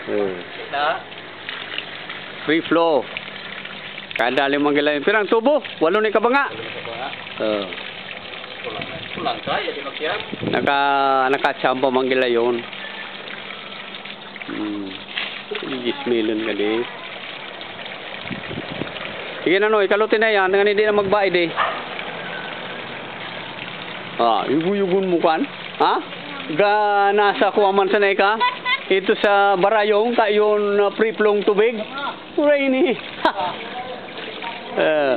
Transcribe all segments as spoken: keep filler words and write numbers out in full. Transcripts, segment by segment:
Oh. Free flow. Kadali man gila yun. Pirang tubo? Walo ni kabanga. Oh. Naka, nakachamba man gila yun. Hmm. Diyes milyon ka di. Sige na, no, ikalutin na yan. Nga hindi na magbaid eh. Ah, yugo-yugon mo kan? Ha? Ga, nasa kuha man sanay ka? Ito sa barayong, kayon na free flowing tubig. Pura ini. Eh.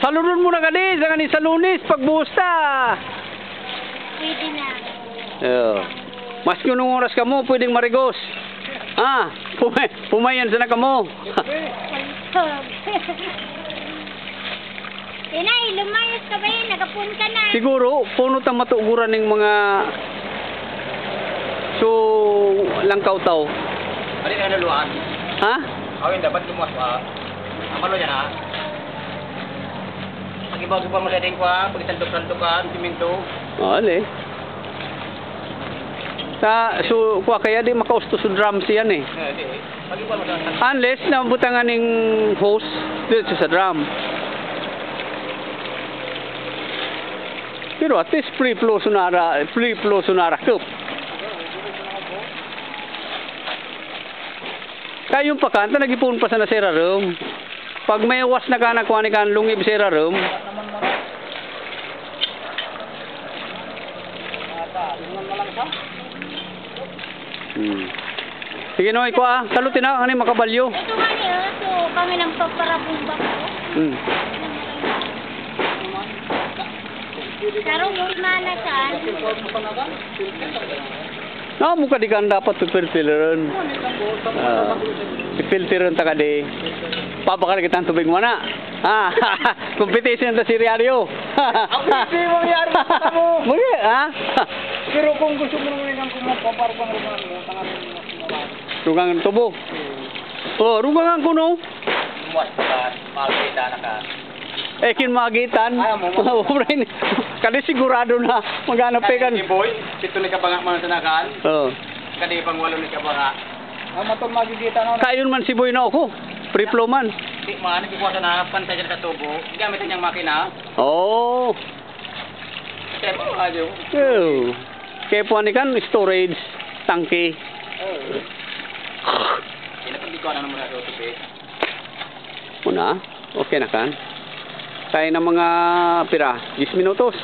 Saludon mo na kadi, sa kani sa Lunes, pagbuhos ta. Pwede na. Yeah. Mas kunong oras kamo, pwedeng marigos. Ah, pumay, pumayan sana kamo. Inay, lumayas ka ba yun? Nagapon ka na. Siguro, puno ta matuguran ning mga so langkaw tao. Ano yung naluhaan? Ha? Awin, dapat lumuwas pa. Ang malo yan, ha? Pag-ibaw-ibaw mo sa ding kwa, pag-isandok-sandokan, simento. Oh, ali. Sa, so, kwa kaya di makaustos sa drum siyan eh. Eh, di, eh. Pag-ibaw mo sa Unless nabutangan ning hose dito sa drum. Pero at least free flow sunara, free flow sunara cup. Kayo yung pakanta, nag-ipon pa sana sa irarom. Pag may was na ka, nakuha ni kan lungib sa irarom. Hmm. Sige, no, ikaw, ah. Salutin na, ano yung makabalyo? Ito nga niya, so, kami nang paparabong ba ko? Hmm. Karong semana saan? No, mukha di ka dapat pipilteran. Ah, pipilteran ta ka di. Pabakal kita ang tubig mo na. Ah, competition ta si Riario. Ang hindi mo yari sa mo. Muli, ha? Pero kung gusto mo naman yung kung magpaparbang rumahan mo, tangan mo. Rugang tubo. Oh, rugang ang kuno. Muwas ka, makita na ka. Eh, kin magitan. Ay, amo, amo. Kadi sigurado na. Maghanap pa kan. Kadi boy, pito ni kabanga man sa nagaan. Oh. Kadi pang walo ni kabanga. Ah, matong magigita na. Kayon man si Boy na ako. Free flow man. Di man, ikuha sa na, pantay sa tubo. Gamit niyang makina. Oh. Kaya mo, ayo. Oh. Kaya po, ano kan, storage, tangke. Oh. Sila pag ikaw na naman na tubig. Muna, okay na kan. Kaya na mga pira, diyes minutos.